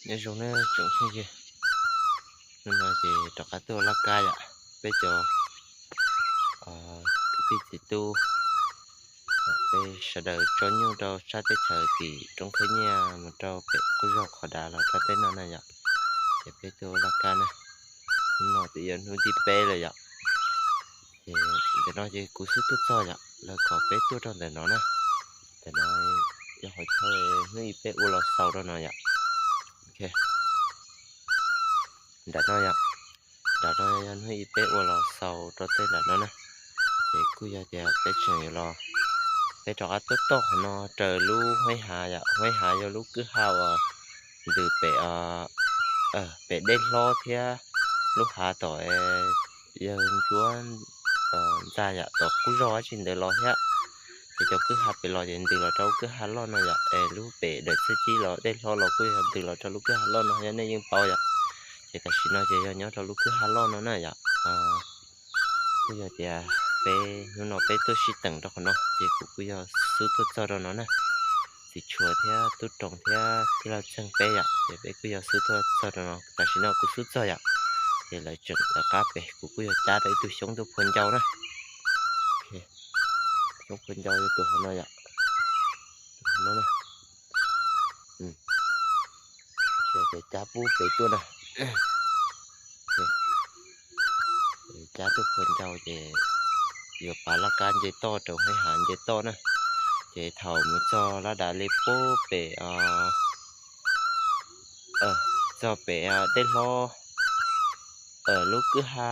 Nyob zoo nawb tsoom phooj ywg, hnub no ces rov qab tuaj laj kab yom, peb cov kwv tij txiv tub, peb sawv daws tso nyuj rau sab teb chaws tim roob khab nyiaj mus rau pem qub zog qhov dav los rau teb no na yom. Ces peb tuaj laj kab na, hnub no twb yog hnub thib peb lawm yom. Ces ntawm no ces kuv xub tuaj txog yom, lawv kom peb tuaj rau ntawm no na. Ntawm no yog qhov chaw hnub ib peb ua los xaus rau no yom. Nram no yom, nram no yog hnub ib peb ua los xaus rau tej nram no na. Ces kuj yog tias peb tseem yuav los, peb rov qab tuaj toj qhov no raws lub Huaib Hav yom. Huaib Hav yog lub kwj ha uas ntws pem, pem Dej Hlob thiab lub hav tom yawg Ntsuab Ntxag yom, tom qub zog dab tsi ntawd los thiab. Ces cov kwj ha pem los ces ntws los rau lub kwj ha loj no yom, es lub pem Dawm Txhiaj Cib los Dej Hlob los kuj yog ntws los rau lub kwj ha loj no, yog nej yeej paub yom. Ces tam sim no ces yog nyob rau lub kwj ha loj no na yom. Kuj yog tias peb hnub no peb tuaj sib teem rau qhov no ces kuv kuj yog xub tuaj txog rau no na. Txiv Tshuas thiab Tub Roos thiab tij laug Txeeg peb yom, ces peb kuj yog xub tuaj txog rau no. Tam sim no kuv xub txog yom, ces lawv tseem lawv qab pem, kuv kuj yog cab tau ib tug xyoob tuaj phua ncau na. Xyoob phua ncau yog tus hauv no yom. Tus hauv no na. Ces cab pub pem tuaj na. Cab tuaj phua ncau ces yuav pav laj kab nce toj rau Huaib Hav nce toj na. Ces thaum mus txog laj dav li pub pem, txog pem Dej Hlob, lub kwj ha,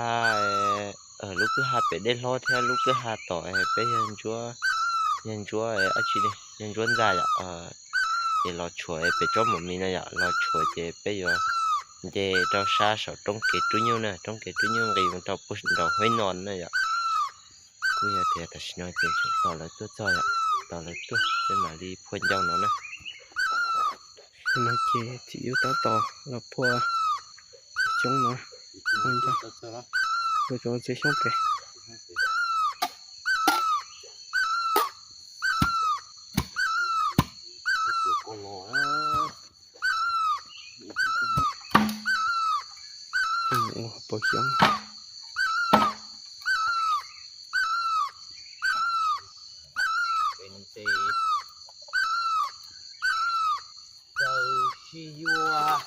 lub kwj ha pem Dej Hlob thiab lub kwj ha tom peb yawg Ntsuab, yawg Ntsuab dab tsi, yawg Ntsuab Ntxag yom. Ces los tshuam pem tsob mom mis no yom, los tshuam ces peb yuav nce rau sab saum roob kev rub nyuj na, roob kev rub nyuj nqis mus rau puag nraum Huaib No na yom. Kuj yog tias tam sim no ces tseem tos lawv tuaj txog yom, tos lawv tuaj peb mam li phua ncau no na. No ces txiv yub tab tom los phua cov xyoob no, phua ncau, phua cov txiv xyoob pem. Ua pua xyoob. Txawm sib yuav.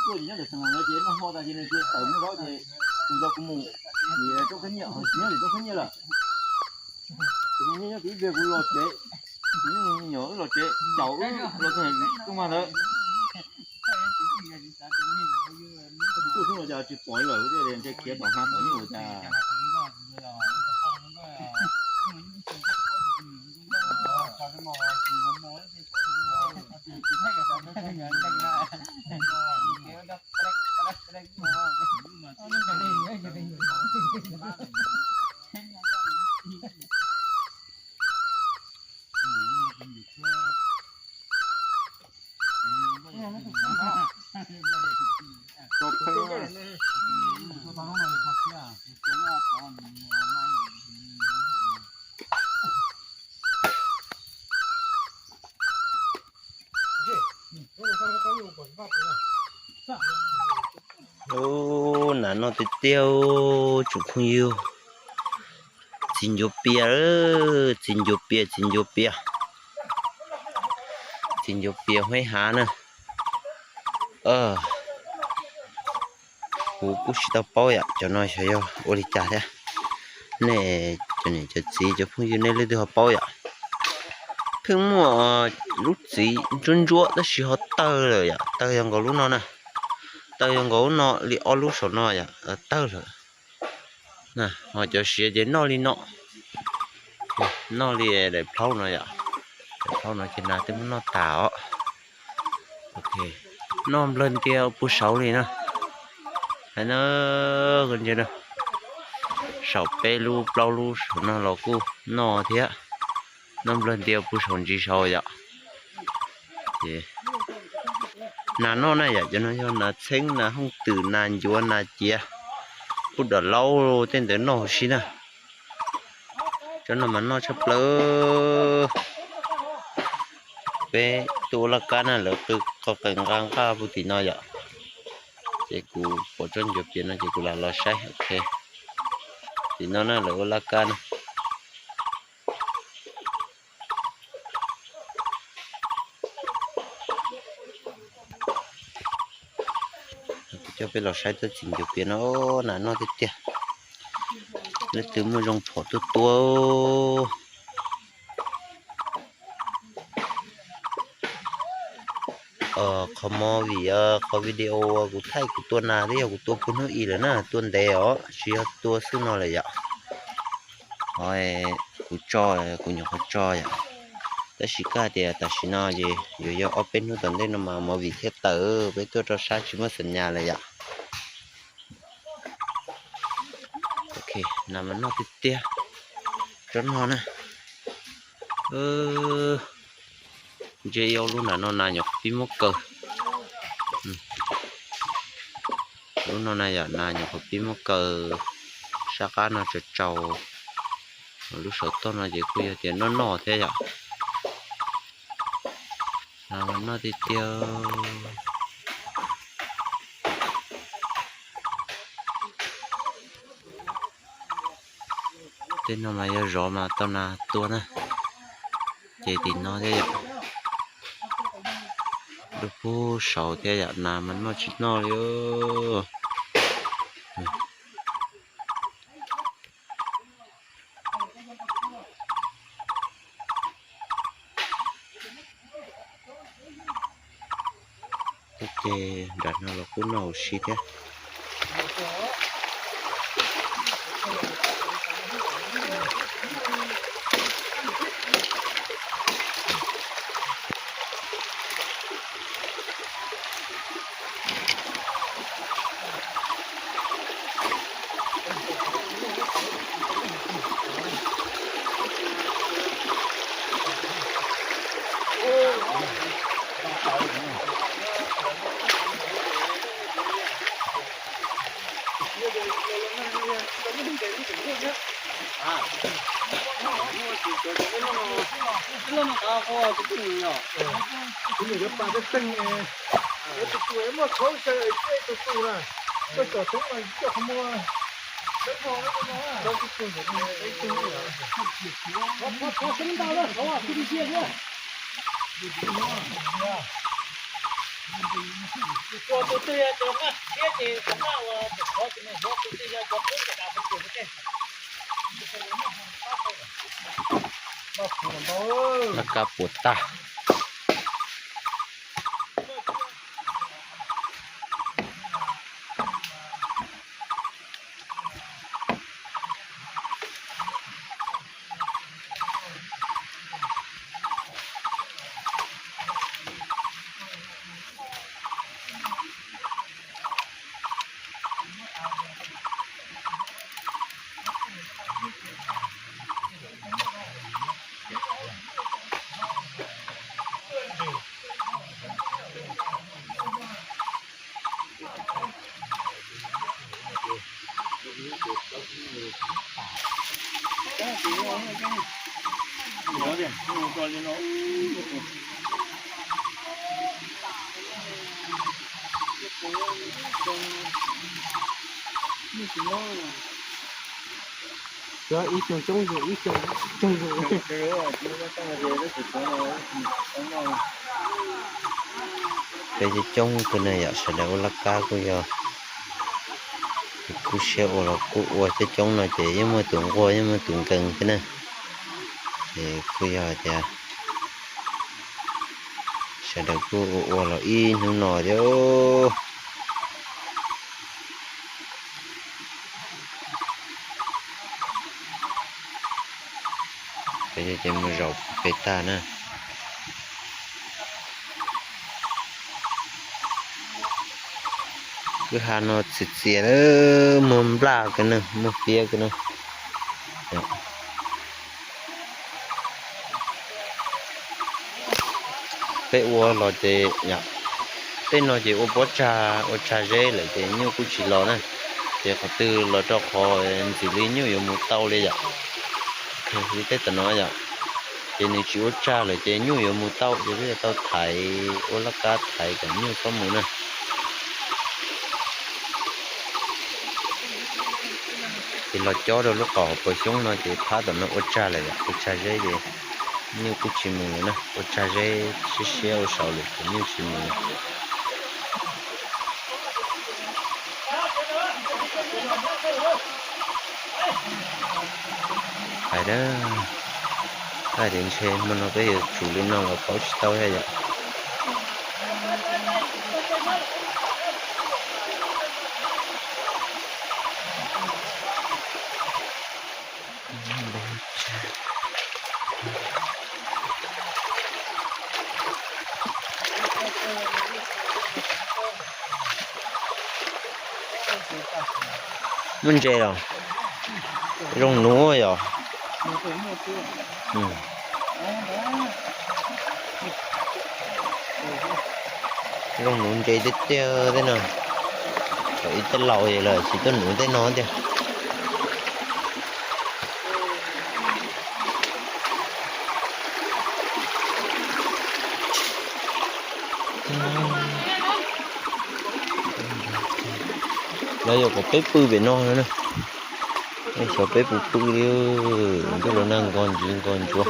Tuaj ces nyob ntawm xeev ntawd ces noj hmo tas ces nws cia tawm mus zaub ces tus nrog kuv mus, ces roob khab nyiaj nyob tim roob khab nyiaj lawm. Ces nyob nyob ces ib pliag kuv los tsev, kuv nyuam wb los tsev caum wb los txog rooj vag ntawd. Tuaj xwb los cas tsis pom lawm, ntshe khiav tom hav tom nyuj ua cas. Ub, nas noj tiag tiag tsoom phooj ywg. Txiv ncuav pias, txiv ncuav pias, txiv ncuav pias, txiv ncuav pias Huaib Hav na. Kuv kuj tsis tau paub yom, cov no xyov yog ua li cas thiab. Nej cov niam cov txiv cov phooj ywg nej leej twg ho paub yom? Pheej muaj lub txiv ntsuab ntsuab tab sis ho tawg lawm yom, tawg yog nkaus lub no na, tawg yog nkaus lub no li ob lub saum no yom, tawg lawm. Ho cov siav ces noj li no, noj li daim plhaub no yom, daim plhaub no ces nas twb muab noj tas os. Ok, Noj nplawg ntia puag saud li na. Hais na, saum peb lub plaub lub saum no los kuj noj thiab. Noj nplawg ntia puag saum ntsis saud yom. Nas noj na yom, cov no yog nas txheeb, nas hooj twm, nas ncuav, nas ciav, puag dam laub tej ntawd noj huv si na. Cov no mas noj tshaj plaws. Peb tuaj ua laj kab na, lawv qw qw qees nqa nqaj puag tim no yom. Ces kuv pom tsob ncuav pias no ces kuv lam los saib, ok. Tim no na lawv ua laj kab na. Kuv coj peb los saib tsob txiv ncuav pias no, nas noj tiag tiag. Leej twg muaj zoo phom tuaj tua. Qhov movie, qhov video kuv thaij kuv tua nas twb yog kuv tua puag hnub ib lawm na, tua ntev os, tsis yog tua xwb no lawm yom. Qhov kuv tso, kuv nyuam qhuav tso yom. Tab sis koj hais tias tam sim no ces yuav yog ob peb hnub tom ntej no mas movie thiaj tawm, peb tuaj rau sab tsis muaj xam nyas lawm yom. Ok, nas mas noj tiag tiag. Tsob no na. Ntsia ib lub nram no nas nyuam qhuav pib muab kaw. Lub no na yom, nas nyuam qhuav pib muab kaw, sab qab no tsaus tsaus. Lub saum toj no ces kuj yog tias noj noj thiab yom. Nas mas noj tiag tiag. Tej no mas yog zov mas tau nas tua na. Ces tim no thiab yom. Lub puag saud thiab yom, nas mas noj tsis noj li. Ces nram no los kuj noj huv si thiab. Laj kab puas tag. Cov ib xyoo coob zus ib xyoo coob zus. Peb coob coob kawg na yom, sawv daws ua laj kab kuj yog kuj siab ua los kuj ua coob coob no ces yeej muaj tus nquag yeej muaj tus nkees thiab na. Ces kuj yog tias sawv daws kuj ua ua los ib hnub no thiab. Peb ces mus zaum pem tag na. Kwj ha no txias txias na, muag nplaj kawg na, muag fiab kawg na. Peb ua los ces yom, tej no ces ua pob tsag ua tsag zeb lawm ces nyuj kuj tsis los na. Ces qhov twg los rau qhov ntxim li nyuj yuav mus tau li yom. Li tej tam no yom, ces nws tsis ua tsag lawm ces nyuj yuav mus tau ces peb yuav tau thaiv, ua laj kab thaiv kom nyuj txhob mus na. Ces los cob rau lub qhov puas xyoob no ces phab tom no ua tsag lawm, ua tsag zeb ces nyuj kuj tsis mus na, ua tsag zeb siab siab ua saud lawm ces nyuj tsis mus. Hais tias ntshe hmo no peb yuav tsum li no los paub tsis tau thiab yom. Muaj ntses los? Zoo nuv yom. Zoo nuv ntses tiag tiag tej no. Kom ib tej laus lawm tsis tuaj nuv tej no tiag. Lawv yuav kom peb pw pem no na. Xyov peb puas pw li. Ntuj los nag nkos ntsis nkos ntsuav.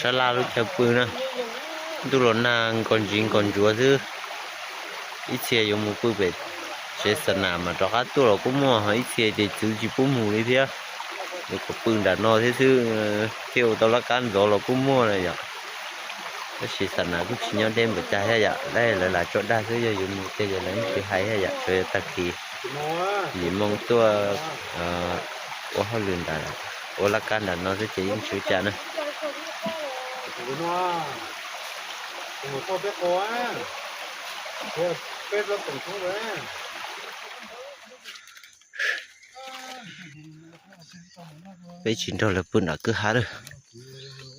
Sab laj lub chaw pw na, ntuj los nag nkos ntsis nkos ntsuav xwb. Ib txhia yuav mus pw pem tsev xa nas mas rov qab tuaj los kuj muaj, ho ib txhia ces txwv tsis pub mus li thiab. Yuav kom pw nram no thiab xwb, thiaj ua tau laj kab ntxov los kuj muaj na yom. Tab sis xa nas kuj tsis nyob deb npaum cas thiab yom, lawv lam tso dag xwb, yog yuav mus tiag ces lawv yeej tsis hais thiab yom, tsuas yog tag kis yim moo tuaj ua hauj lwm nram, ua laj kab nram no xwb ces yeej tsis ua cas na. Peb tsis nrog lawv pw nram kwj ha lawm,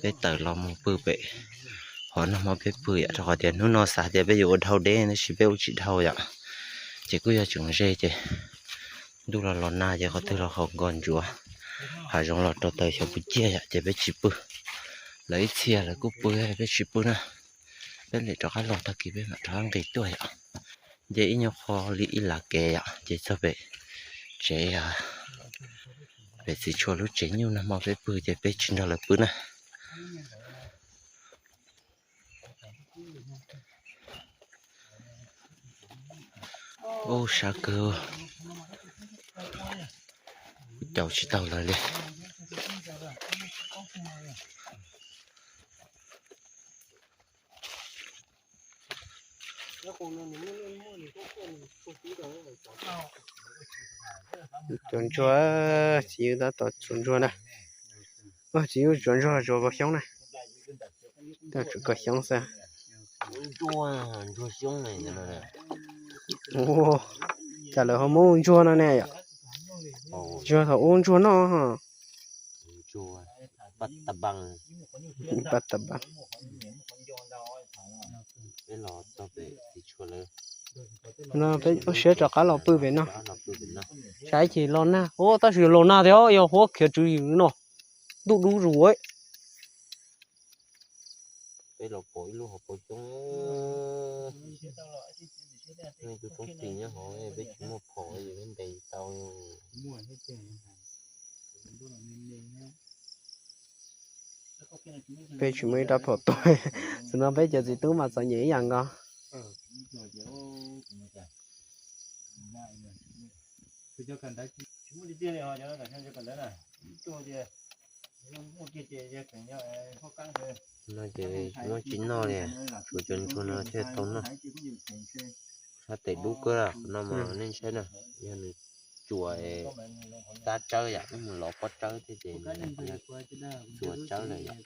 peb tawm los mus pw pem qhov nag hmo peb pw yom, rau qhov tias hnub no xav tias peb yuav ua dhau deb tab sis peb ua tsis dhau yom. Ces kuj yog tseem ze ces ntuj los los nag ces qhov twg los ho nkos ntsuav, hav zoov los rau taws xyov puas ciaj yom, ces peb tsis pw. Lawv ib txhia lawv kuj pw, peb tsis pw na. Peb lam rov qab los tag kis peb mam rov qab nqis tuaj yom. Nce ib nyuag qho li ib lav kev yom, ces txog pem tsev, pem txiv tshuav lub tsev nyuj nag hmo peb pw ces peb tsis nrog lawv pw na. Ub, sab kawg, caum tsis tau lawv li. Tsuas ntsuag, txiv yub tab tom tsuas ntsuag na. Txiv yub tsuas ntsuag tsuas kaus xyoob na. Tsuas kaus xyoob xwb. Cas lawv ho muab ntsuag no ne yom? Ntsuag thaum ub ntsuag noj. Pab tab npab. Peb los txog pem txiv tshuav lawv. No peb ua siab rov qab los pw pem no. Saib ces los nag, tab sis los nag thiab yog huab khiav tswv yim no. Ntuj dub zus. Peb los pom ib lub hauv paus xyoob, nej tus roob tis nyob hauv, peb tsis muaj phom, peb ntes tau. Peb tsis muaj ib rab phom tuaj, tam no peb cov txiv tub mas txom nyem ib yam nkaus. No ces muab tsis noj li, tshuav cov ntsuag no thiaj tau noj. Sab tes dub kawg no mas nej saib na, yog nws tsuas tab tsawb yom, wb mus lov pob tsawb thiab ces nws txua tsawb lawm yom.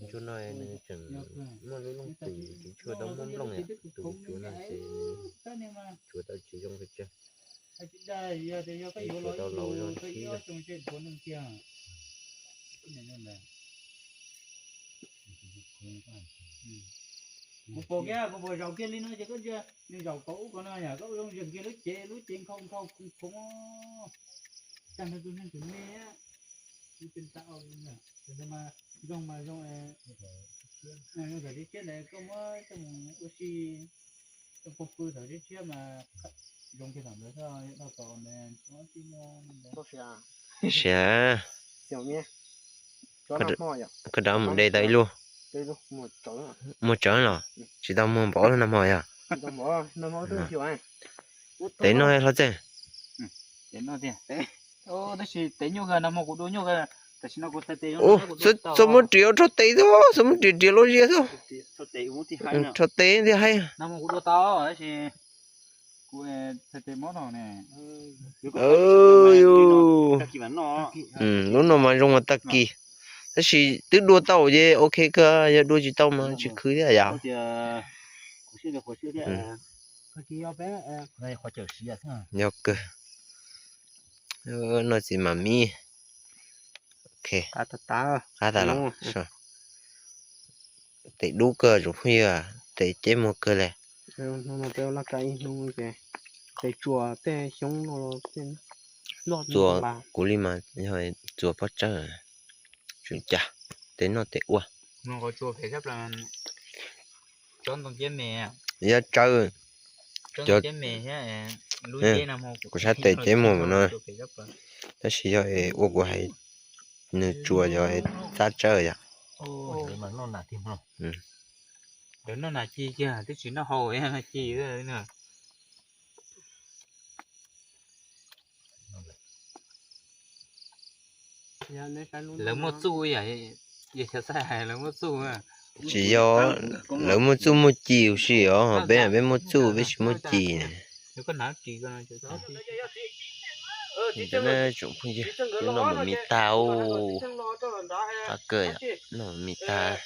Ntsuag no nws tseem muaj lub looj twm tsis tshua tau muaj nplooj yom, tus tsuav no ces nws tsuav tau tsis zoo pes tsawg. Tsuav tau laus zog thiab. Kuv pom kiag kuv pom zaum kiag li no ces koj ntsia nws zaum kaum ub kaum no yom, koj zoo zeeg kiag lub cev, lub cev nkhaus nkhaus khoov khoov. Tag nrho tus neeg tus me, kuv tseem tas mas zoo mas zoo, zoo thaum tib siab ntawd koj muab coj mus ua si, coj pov pw thaum tib siab mas zoo kiag thaum ntawd xwb, dhau tod ntawd tsis muaj. Siav, koj rov mus de tau ib lub. Muag tsawv los tsis tau muag npaum nag hmo yog. Tev noj hlob txej. Txhob muab riam rho tes xwb, txhob muab riam riam los zias xwb. Rho tes thiaj haib. Lub no mas zoo mas tag kis, tab sis twb dua tau ces ok kawg, yog dua tsis tau mas tsis khwv thiab yom. Yog kawg. No txiv mam mib. Ok, qab tas los. Tes dub kawg tsoom phooj ywg, tes ceb muag kawg li. Txua kuv li mas yog txua pob tsawb, tseem cas, tes noj tes ua. Yog tsawb, kuv sab tes ceb muag no, tab sis yog ua kuv hais, nws tsuas yog txab tsawb yom. Lawv muaj txuj, lawv muaj txuj, tsis yog, lawv muaj txuj muaj ci huv si os, peb peb muaj txuj peb tsis muaj ci. Tsoom phooj ywg, twb noj mov mis tag, qab kawg yom, noj mov mis tag.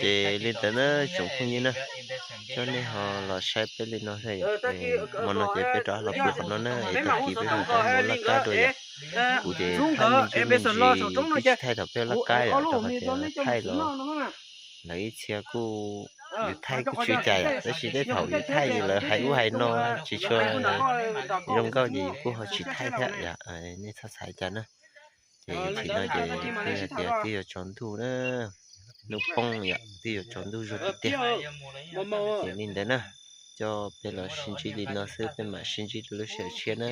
Ces li ntawd na tsoom phooj ywg na, coj nej ho los saib peb li no xwb yom. Hmo no ces peb rov los pw qhov no na, es tag kis peb mam rov mus laj kab dua yom. Kuv ces thaij me ntsis me ntsis, kuv tsis thaij thaum peb laj kab yom, rau qhov tias thaij los lawv ib txhia kuj, yus thaij kuj tsis ua cas yom, tab sis tej thaum yus thaij lawv hais ub hais no tsis tshua zoo nkauj ces yus kuj ho tsis thaij thiab yom. Nej txhob xav cas na. Ces thaum no ces peb hais tias twb yuav tsaus ntuj na, hnub poob yom, twb yuav tsaus ntuj zuag tiag tiag. Ces li ntawd na, coj peb los sib ntsib li no xwb, peb mam sib ntsib rau lub sij hawm tshiab na.